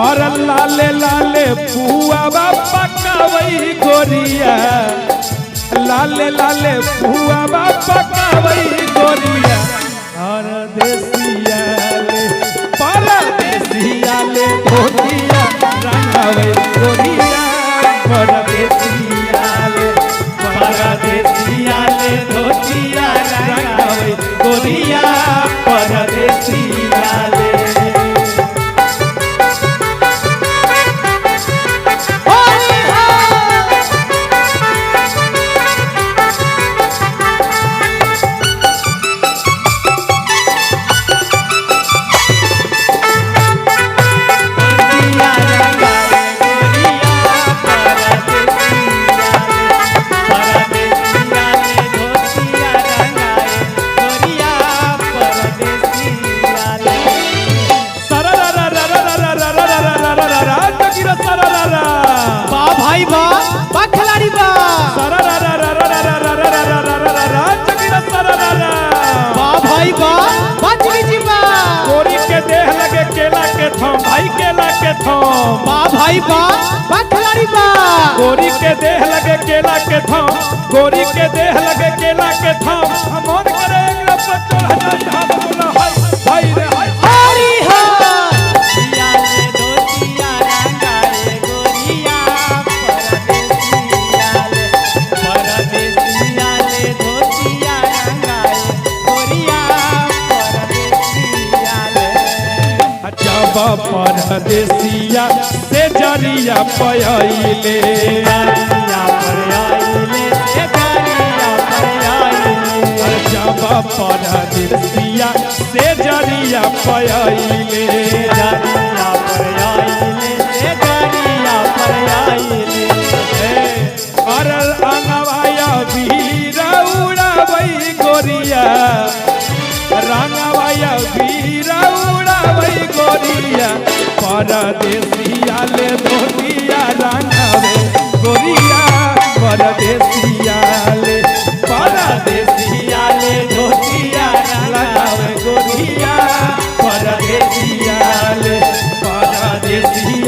और लाले लाले पुआ पकावई गोरिया, लाले लाले पुआ पकावई गोरिया, और देसिया ले परदेसिया ले धोतिया रंगावई गोरिया, परदेसिया ले परदेसिया ले धोतिया रंगावई गोरिया, परदेसिया ले। होली हो। धोतिया रंगाए गोरिया परदेसिया ले, परदेसिया ले धोतिया रंगाए गोरिया परदेसिया ले। बा भाई बा, बा खिलाड़ी बा। बा भाई बा, बा जी बा। गोरी के देह लगे केला के थम, भाई केला के थम। बा भाई बा, बा खिलाड़ी बा। गोरी के देह लगे केला के थम, गोरी के देह लगे केला के थम, हम मन करे एकरा पर चढ़ जाई, हम बोला हाय हाय रे हाय। हरी हो। धोतिया ले धोतिया रंगाए गोरिया परदेसिया ले, परदेसिया ले धोतिया रंगाए गोरिया परदेसिया ले। जब परदेसिया से जरिया पयले, दरिया पर आइले से दरिया पर आइले। जब परदेसिया से जरिया पयले, दरिया पर आइले से दरिया पर आइले। अरल अंगवाया वीर उड़ावई गोरिया, रंगवाया वीर उड़ावई गोरिया, परदेसिया ले धोतिया रंगावे गोरिया, परदेसिया ले परदेसिया ले धोतिया रंगावे गोरिया, परदेसिया ले परदेसिया।